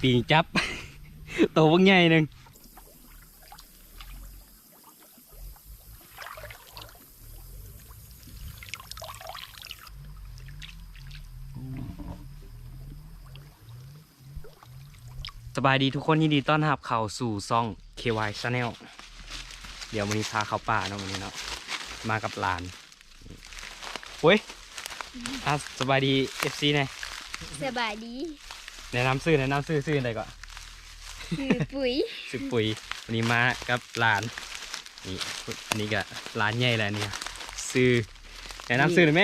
ປີງຈັບ ໂຕບັກໃຫຍ່ໜຶ່ງ. ສະບາຍດີທຸກຄົນ ຍິນດີຕ້ອນຮັບເຂົ້າສູ່ຊ່ອງ ເຄວາຍ Channel. ດຽວມື້ນີ້ພາເຂົ້າປ່າເນາະ ມື້ນີ້ເນາະ ມາກັບຫຼານ. ໂອ້ຍ ອ່ະ ສະບາຍດີ ເອັຟຊີ ແດ່. ສະບາຍດີ. ແນະນຳຊື່ ແນະນຳຊື່ ຊື່ຈັ່ງໃດເກາະ? ຊື່ປຸຍ. ຊື່ປຸຍ. ວັນນີ້ມາກັບຫຼານ ນີ້ ອັນນີ້ກະຫຼານໃຫຍ່ແລ້ວນີ້. ຊື່ ແນະນຳຊື່ໜ່ອຍແມ.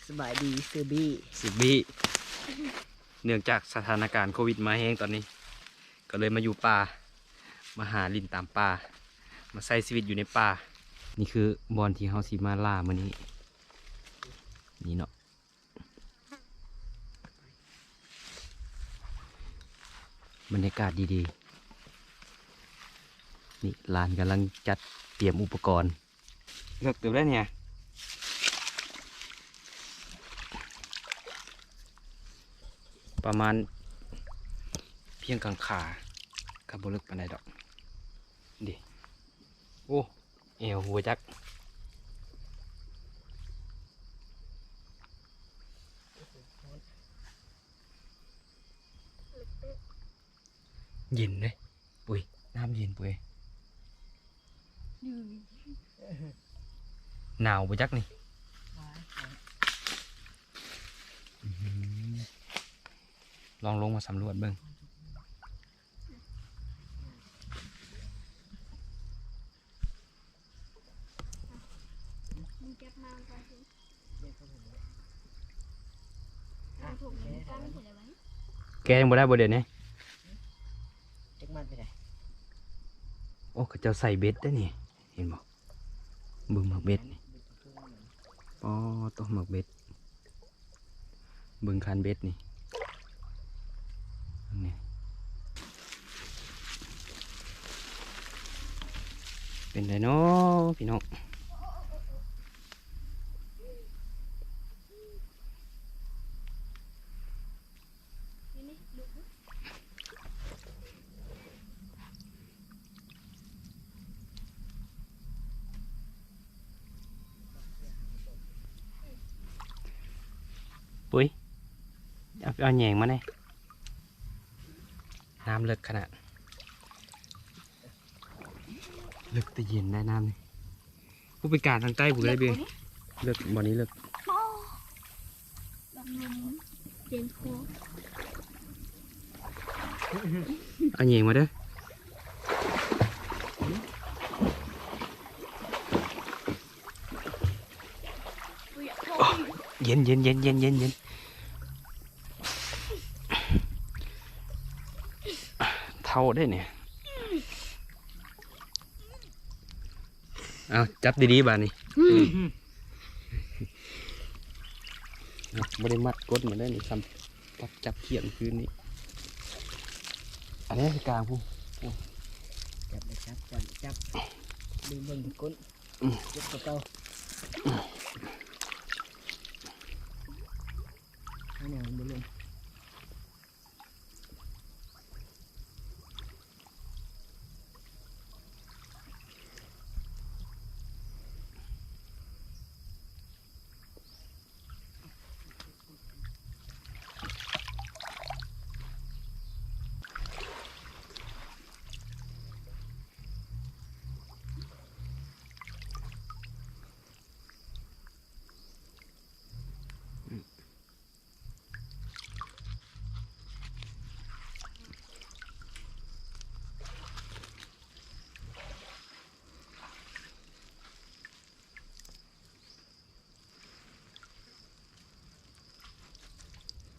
ສະບາຍດີ ຊື່ບີ. ຊື່ບີ. ເນື່ອງຈາກສະຖານະການໂຄວິດມາແຮງຕອນນີ້ ກໍເລີຍມາຢູ່ປ່າ ມາຫາຫຼິ້ນຕາມປ່າ ມາໃຊ້ຊີວິດຢູ່ໃນປ່າ. ນີ້ຄືບ່ອນທີ່ເຮົາຊິມາລ່າມື້ນີ້ ນີ້ເນາະ. ບັນຍາກາດດີໆ ນີ້ຫຼານກຳລັງຈັດຕຽມອຸປະກອນ. ເລິກເຕີບໄດ໋ນີ້ ປະມານພຽງກາງຂາ ກໍບໍ່ເລິກປານໃດດອກ. ເດ ໂອ້ ແອວບໍ່ຈັກ. ເຢັນເດ້ ປຸ້ຍ ນ້ຳເຢັນປຸ້ຍ. ໜາວບໍ່ຈັກນີ້. ອື ລອງລົງມາສຳຫຼວດເບິ່ງ. ແກະຍັງບໍ່ໄດ້ບໍ່ເດນີ້? ຈັກມັດໄປໄດ໋. ໂອ້ ເຂົາເຈົ້າໃສ່ເບັດໄດ໋ນີ້ ເຫັນບໍ່? ເບິ່ງໝາກເບັດນີ້ ອໍ ໂຕໝາກເບັດ. ເບິ່ງຄັນເບັດນີ້ ນີ້ ເປັນໃດເນາະພີ່ນ້ອງ? ປຸ້ຍ ເອົາ ເອົາແຍງມາແດ່. ນ້ຳເລິກຂະໜາດ ເລິກແຕ່ເຢັນໄດ໋ນ້ຳນີ້. ຜູ້ພິການທາງໃຕ້ຜູ້ໃດເບ? ເລິກບໍ່ນີ້? ເລິກ ບໍ່ນີ້ເລິກ. ເອົາແຍງມາເດີ. ເຢັນ ເຢັນ ເຢັນ ເຢັນ ເຢັນ ເຢັນ. ເທົ້າເດ້ນີ້. ເອົາ ຈັບດີໆບາດນີ້. ອືມ ເອົາ ບໍ່ໄດ້ມັດກົດມາໄດ້ນີ້ ຊ້ຳຈັບຂຽນຄືນນີ້. ອັນນີ້ຄືກາງພຸ້ນ ຈັບໄດ້ ຈັບ ຈັບ ຈັບ ດຶງເບິ່ງກົ້ນ. ອືມ ເຈັບກວ່າເກົ່າ. ອັນນີ້ມັນບໍ່ລົງ.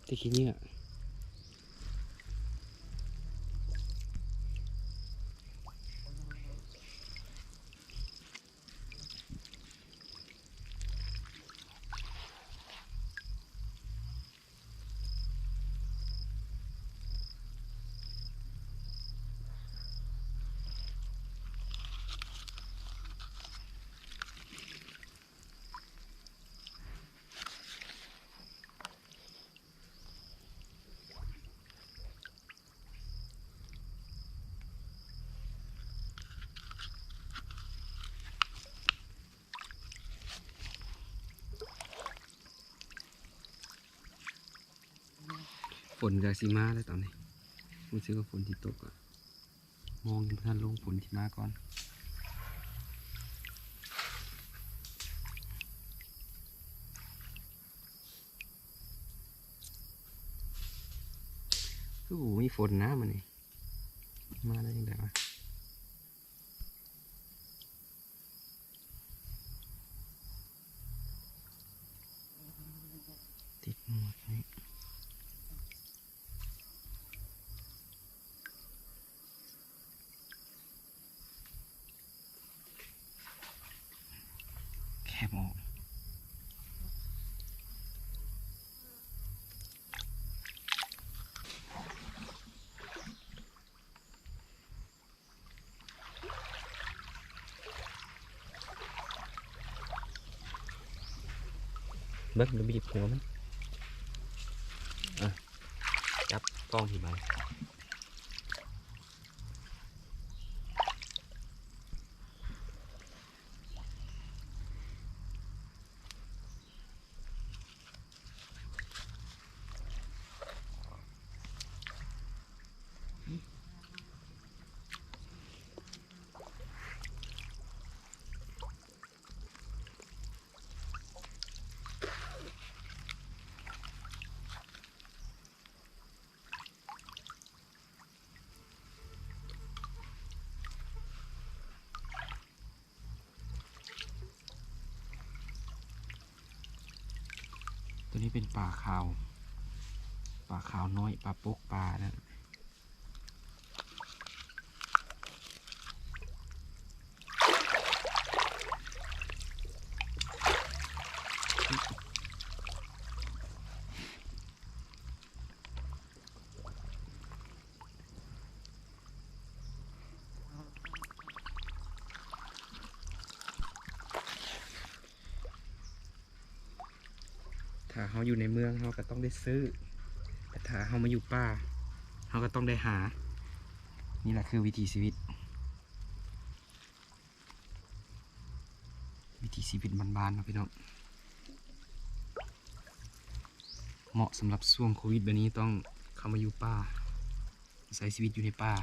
ແຕ່ຂີ້ເຫຍື້ອ. ໂ ຝົນກໍຊິມາແລ້ວຕອນນີ້ ຮູ້ສຶກວ່າຝົນຊິຕົກອະ ມອງຍັງບໍ່ທັນລົງ ຝົນຊິມາກ່ອນ. ຄືບໍ່ມີຝົນນະມື້ນີ້ ມາໄດ້ຈັ່ງໃດວະ? ຕິດໝວກນີ້ ແຄບອອກ. ເບິ່ງ ມັນບີບຫົວມັນ ອ່ະ ຈັບກ້ອງທີ່ໃບ. ຕົວນີ້ເປັນປາຂາວ ປາຂາວນ້ອຍ ປາປົກ ປານັ້ນ. ຖ້າເຮົາຢູ່ໃນເມືອງ ເຮົາກໍຕ້ອງໄດ້ຊື້ ແຕ່ຖ້າເຮົາມາຢູ່ປ່າ ເຮົາກໍຕ້ອງໄດ້ຫາ. ນີ້ລະຄືວິຖີຊີວິດ ວິຖີຊີວິດບ້ານໆເນາະພີ່ນ້ອງ ເໝາະສຳລັບຊ່ວງໂຄວິດແບບນີ້ ຕ້ອງເຂົ້າມາຢູ່ປ່າ ໃຊ້ຊີວິດຢູ່ໃນປ່າ.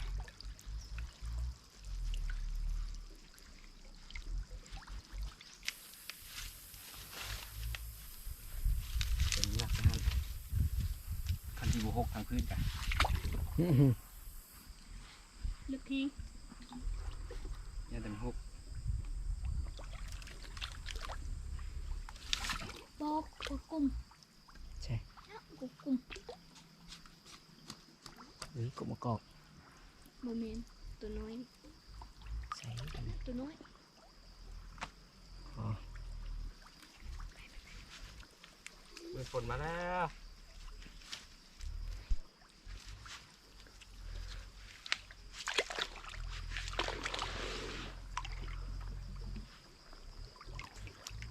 ເປັນຫຼັກຫັ້ນ ຄັນທີ່ບໍ່ຫົກທາງພື້ນກະ ອື ເລິກແຮງ ຢ້ານແຕ່ມັນຫົກ ປອກ ກົດກຸ້ມ ໃຊ່ ເນາະ ກົດກຸ້ມ ເອີ ກົບມະກອກ ບໍ່ແມ່ນ ຕົວນ້ອຍ ໃຊ່ ຕົວນ້ອຍ ອໍ ເອີ ຝົນມາແລ້ວ.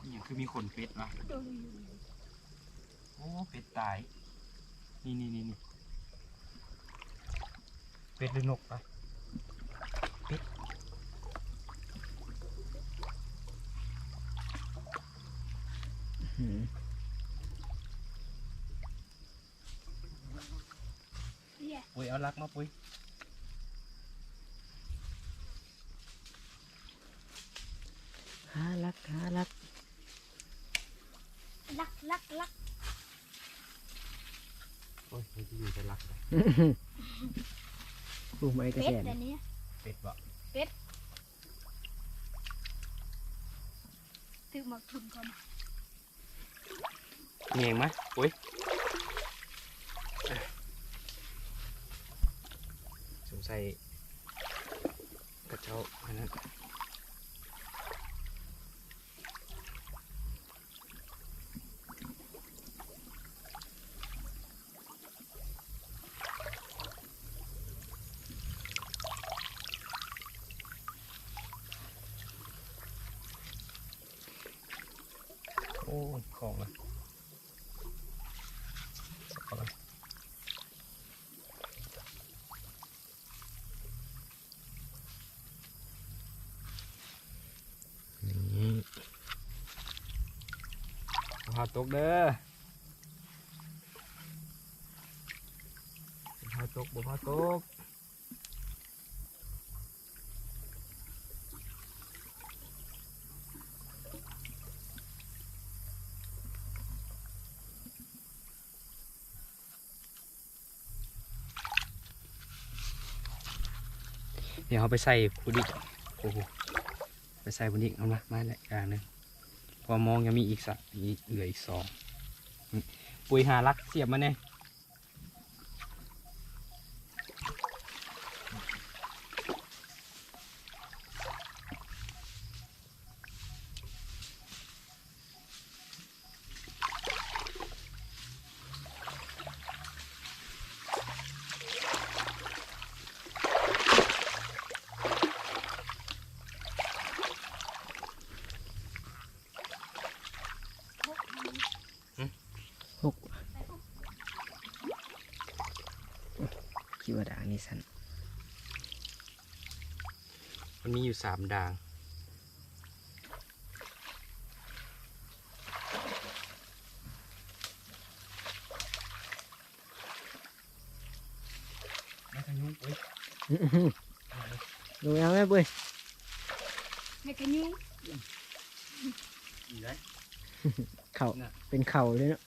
ອີຫຍັງຄືມີຂົນເປັດວະ? ໂອ້ ເປັດຕາຍ ນີ້ໆໆ ເປັດຫຼືນົກວະ? ເປັດ ອື ປຸ້ຍ ເອົາຫຼັກມາ ປຸ້ຍ ຫາຫຼັກ ຫາຫຼັກ ຫຼັກ ຫຼັກ ຫຼັກ ໂອ້ຍ ມັນຊິຢູ່ໃສຫຼັກ ປູກໄມ້ກະແສນ ເປັດອັນນີ້ ເປັດບໍ່? ເປັດ ຖືກໝາກທຸ່ນກ່ອນ. ແຍງມາ ໂອ້ຍ ສົງໄສເຂົາເຈົ້າອັນນັ້ນ. ໂອ້ຍ ຂອງລະ ນີ້ ບໍ່ພາດຕົກເດີ. ตก บ่พาตก เดี๋ยวเราไปใส่พุ้นอีก โอ้โห ไปใส่พุ้นอีก เอามา มาแล้วอย่างหนึ่ง เพราะมองยังมีอีกสะ อีก เหลืออีกสอง นี่ ปุ้ยหาหลักเสียบมาแน่ หก คิดว่าด่างนี่สั้น มันมีอยู่สามด่าง แม่ขยุงปุ้ย ลงแล้วแม่ปุ้ย แม่ขยุง อีกแล้ว เข่า น่ะ เป็นเข่าเลยเนาะ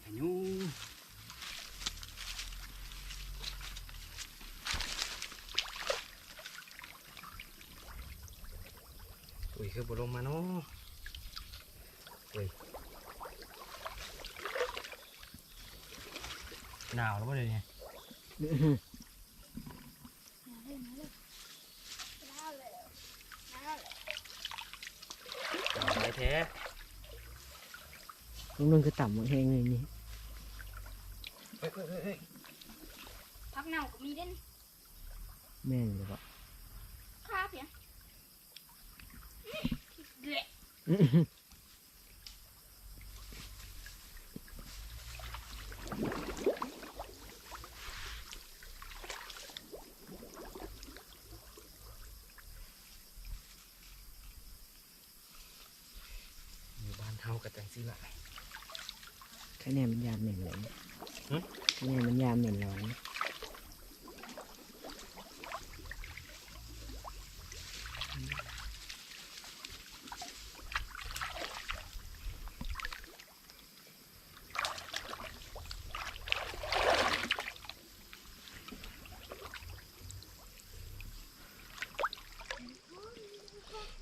ขยุง ปุ้ยคือบ่ลงมาเนาะ ปุ้ย หนาวแล้วบ่เดี๋ยวนี้ หลายแท้ ลูกนึงคือต่ำแฮงเลยนี่ เอ้ย เอ้ย เอ้ย เอ้ย ผักเน่าก็มีเด้น แม่นอยู่บ่ คาเพียง เละ อยู่บ้านเฮาก็จั่งซี้ล่ะ คะแนนมันยามแม่นหลาย หึ คะแนนมันยามแม่นหลาย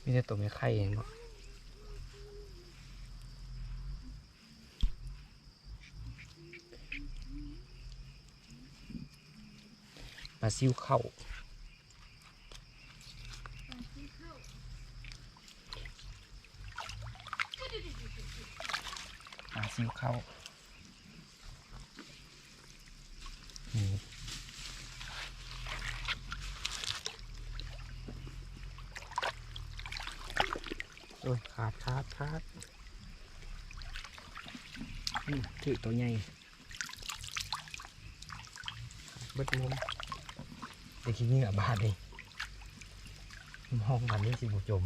มีแต่ตัวแม่ไข่เองเนาะ ปลาซิวเข้า ปลาซิวเข้า นี่ โอ้ย ขาด ขาด ขาด อืม ถืกตัวใหญ่ เบิดมุม ได้ขี้เหงื่อบาดนี่ ห้องมันนี่สิบ่จม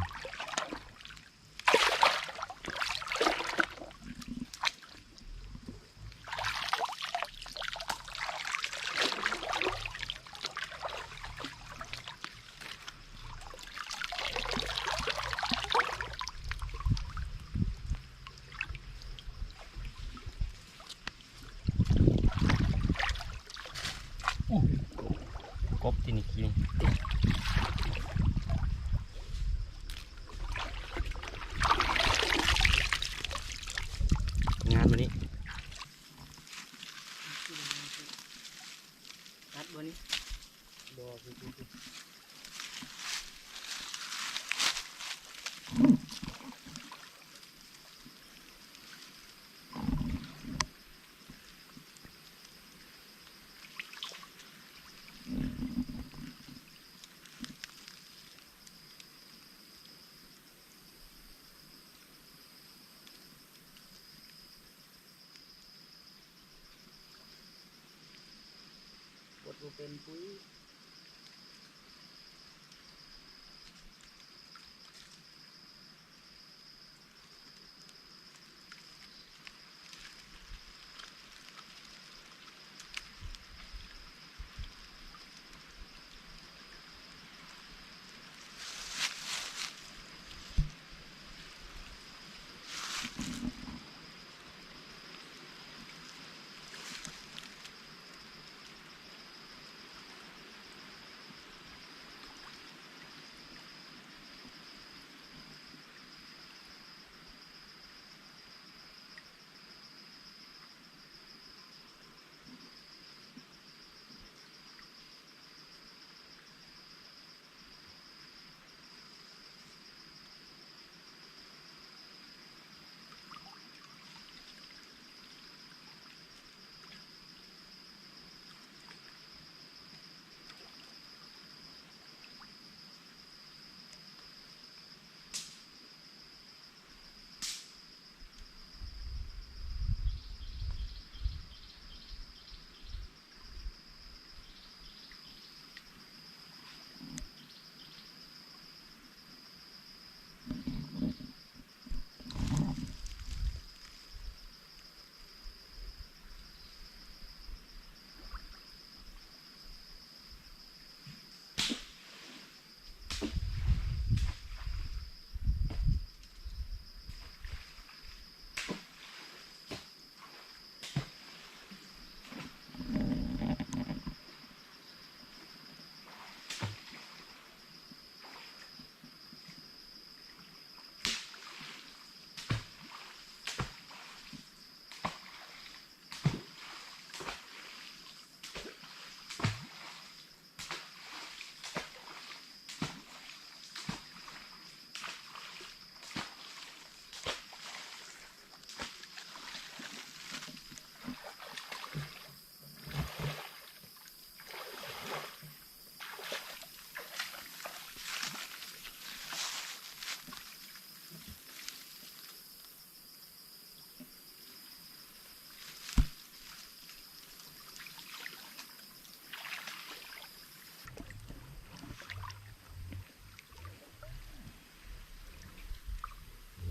โอ้ กบที่นี่กิน งานมื้อนี้ ตัดบ่นี่ บ่ กดบ่เป็นปุ้ย เ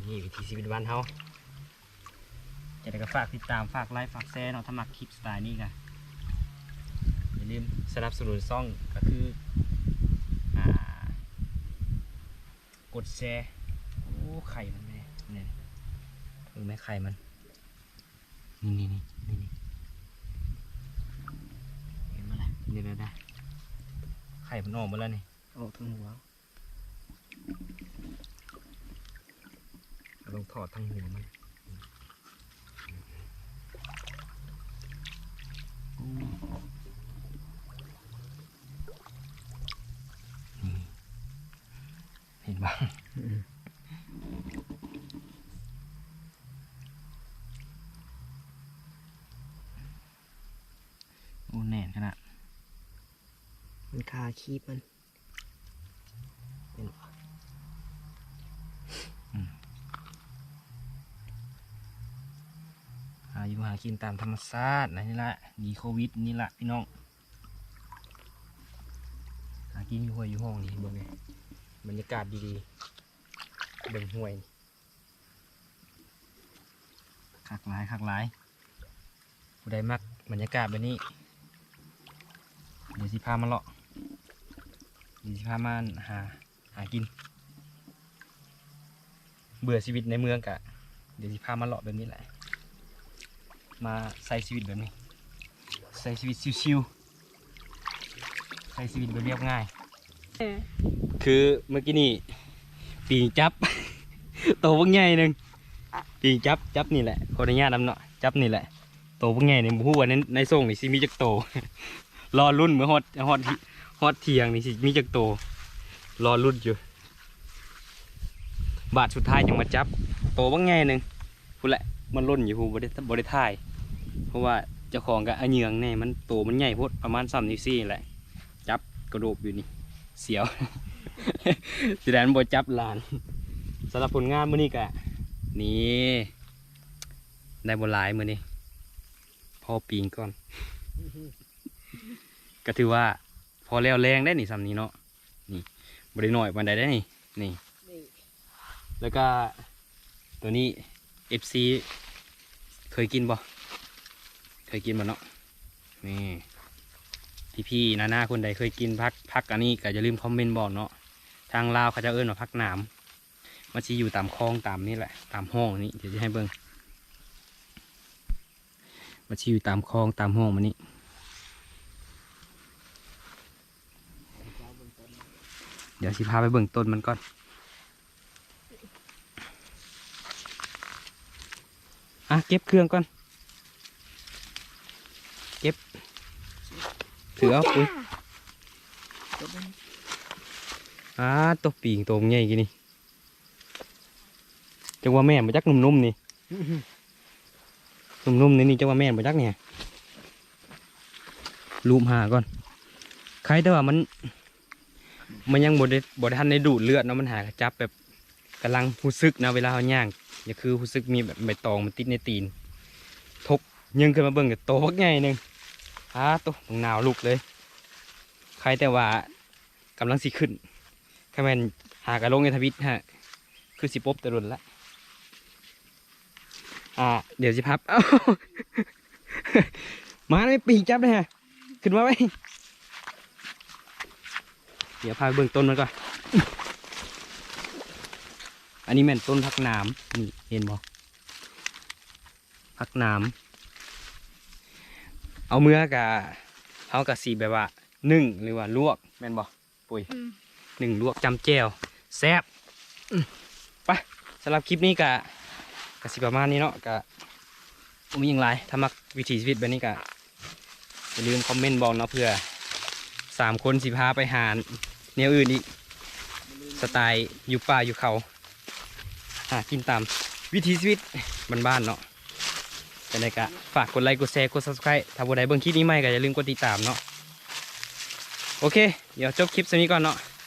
ນີ້ວິຖີຊີວິດບ້ານເຮົາ. ຈັ່ງໃດກໍຝາກຕິດຕາມ ຝາກໄລ ຝາກແຊເນາະ ຖ້າມັກຄລິບສະໄຕນີ້ກໍຢ່າລືມສະໜັບສະໜູນຊ່ອງ ກໍຄື ອ່າ ກົດແຊ. ໂອ້ ໄຂ່ມັນແມ່ ນີ້ ເບິ່ງແມ່ໄຂ່ມັນ ນີ້ໆໆ ນີ້ໆ ເຫັນບໍ່ລະ? ນີ້ແຫຼະນະ ໄຂ່ມັນອອກໝົດແລ້ວນີ້ ອອກທັງຫົວ ຕ້ອງຖອດທັງຫົວມັນ. ນີ້ ເຫັນບໍ່? ອືມ ໂອ້ ແໜ້ນຂະໜາດ ມັນຄາຄີບມັນ ເຫັນບໍ່? ອືມ ຫາຢູ່ຫາກິນຕາມທຳມະຊາດນະ ນີ້ລະ ໜີໂຄວິດນີ້ລະພີ່ນ້ອງ. ຫາກິນຢູ່ຫ້ວຍຢູ່ຮ່ອງນີ້ ເບິ່ງແດ່ ບັນຍາກາດດີໆ ເບິ່ງຫ້ວຍນີ້ ຄັກຫຼາຍ ຄັກຫຼາຍ. ຜູ້ໃດມັກບັນຍາກາດແບບນີ້ ດຽວຊິພາມາເລາະ ດຽວຊິພາມາຫາ ຫາກິນ. ເບື່ອຊີວິດໃນເມືອງກະ ດຽວຊິພາມາເລາະແບບນີ້ແຫຼະ ມາໃຊ້ຊີວິດແບບນີ້ ໃຊ້ຊີວິດຊິວໆ ໃຊ້ຊີວິດແບບລຽບງ່າຍ. ເອີ ຄືເມື່ອກີ້ນີ້ ປີງຈັບ ໂຕບັກໃຫຍ່ໜຶ່ງ ປີງຈັບ ຈັບນີ້ແຫຼະ ຂໍອະນຸຍາດນຳເນາະ ຈັບນີ້ແຫຼະ ໂຕບັກໃຫຍ່ນີ້ ບໍ່ຮູ້ວ່າໃນ ໃນໂສ້ງນີ້ຊິມີຈັກໂຕ ລໍລຸ້ນ ເມື່ອຮອດ ຮອດ ຮອດທ່ຽງນີ້ຊິມີຈັກໂຕ ລໍລຸ້ນຢູ່. ບາດສຸດທ້າຍຍັງມາຈັບໂຕບັກໃຫຍ່ໜຶ່ງ ພຸ້ນແຫຼະ ມັນຫຼົ່ນຢູ່ພຸ້ນ ບໍ່ໄດ້ ບໍ່ໄດ້ຖ່າຍ ເພາະວ່າເຈົ້າຂອງກໍອະເຫຍື້ອງແດ່ ມັນໂຕມັນໃຫຍ່ໂພດ ປະມານສ່ຳນິ້ວຊີ້ແຫຼະ ຈັບກະໂດບຢູ່ນີ້ ສຽວ ຊິໄດ້ມັນບໍ່ຈັບຫຼານ. ສຳລັບຜົນງານມື້ນີ້ກະ ນີ້ ໄດ້ບໍ່ຫຼາຍມື້ນີ້ ພໍປີງກ່ອນ ກໍຖືວ່າພໍແລ້ວແລງໄດ໋ນີ້ ສ່ຳນີ້ເນາະ. ນີ້ ບໍ່ໄດ້ໜ້ອຍປານໃດເດ້ນີ້ ນີ້ ນີ້ ແລ້ວກະໂຕນີ້ ເອັຟຊີ ເຄີຍກິນບໍ່? ເຄີຍກິນບໍ່ເນາະ? ນີ້ ພີ່ໆ ນ້າໆ ຄົນໃດເຄີຍກິນຜັກ ຜັກອັນນີ້ກໍຢ່າລືມຄອມເມັນບອກເນາະ. ທາງລາວເຂົາເຈົ້າເອີ້ນວ່າຜັກໜາມ ມັນຊິຢູ່ຕາມຄອງຕາມນີ້ແຫຼະ ຕາມຮ່ອງນີ້ ດຽວຊິໃຫ້ເບິ່ງ. ມັນຊິຢູ່ຕາມຄອງຕາມຮ່ອງມັນນີ້ ດຽວຊິພາໄປເບິ່ງຕົ້ນມັນກ່ອນ. ອ່ະ ເກັບເຄື່ອງກ່ອນ ເກັບ ຖືເອົາປຸ້ຍ. ອ່າ ຕົວປີງໂຕໃຫຍ່ກີ້ນີ້ ຈັກວ່າແມ່ນບໍ່ຈັກ ໜຸ່ມໆ ນີ້ ໜຸ່ມໆ ນີ້ ນີ້ ຈັກວ່າແມ່ນບໍ່ຈັກນີ້. ລູບຫາກ່ອນ ໄຄແຕ່ວ່າມັນ ມັນຍັງບໍ່ໄດ້ ບໍ່ໄດ້ທັນໄດ້ດູດເລືອດເນາະ ມັນຫາກະຈັບແບບ ກຳລັງຮູ້ສຶກນະ ເວລາເຮົາຍ່າງ ກໍຄືຮູ້ສຶກມີແບບໃບຕອງມັນຕິດໃນຕີນ ທົກ ຍິງຂຶ້ນມາເບິ່ງກໍໂຕບັກໃຫຍ່ໜຶ່ງ. ອາໂຕ ບັກນາວລຸກເລີຍ ໄຄແຕ່ວ່າ ກຳລັງຊິຂຶ້ນ ຄັນແມ່ນຫາກະລົງໃນທະວິດຫັ້ນ ຄືຊິປົບແຕ່ດົນລະ. ອ່າ ດຽວຊິພັບ ເອົ້າ ມາແມ່ປີກຈັບເດ້ຮະ ຂຶ້ນມາໄວ້. ດຽວພາໄປເບິ່ງຕົ້ນມັນກ່ອນ ອັນນີ້ແມ່ນຕົ້ນຜັກໜາມ ນີ້ ເຫັນບໍ່ ຜັກໜາມ ເອົາເມືອກະ ເຮົາກະຊິແບບວ່າ ໜຶ້ງ ຫຼືວ່າລວກ ແມ່ນບໍ່? ປຸ້ຍ ອືມ ໜຶ້ງລວກຈ້ຳແຈ່ວ ແຊບ. ອືມ ໄປ ສຳລັບຄລິບນີ້ກະ ກະຊິປະມານນີ້ເນາະ ກະບໍ່ມີຫຍັງຫຼາຍ ຖ້າມັກວິຖີຊີວິດແບບນີ້ກະ ຢ່າລືມຄອມເມັນບອກເນາະ ເພື່ອສາມຄົນຊິພາໄປຫາແນວອື່ນອີກ ສະໄຕຢູ່ປ່າຢູ່ເຂົາ ຫາກິນຕາມວິຖີຊີວິດບ້ານໆ ເນາະ. ຈັ່ງໃດກະຝາກກົດໄລ ກົດແຊ ກົດ Subscribe ຖ້າຜູ້ໃດເບິ່ງຄລິບນີ້ໃໝ່ກະຢ່າລືມກົດຕິດຕາມເນາະ. ໂອເຄ ດຽວຈົບຄລິບສ່ຳນີ້ກ່ອນເນາະ.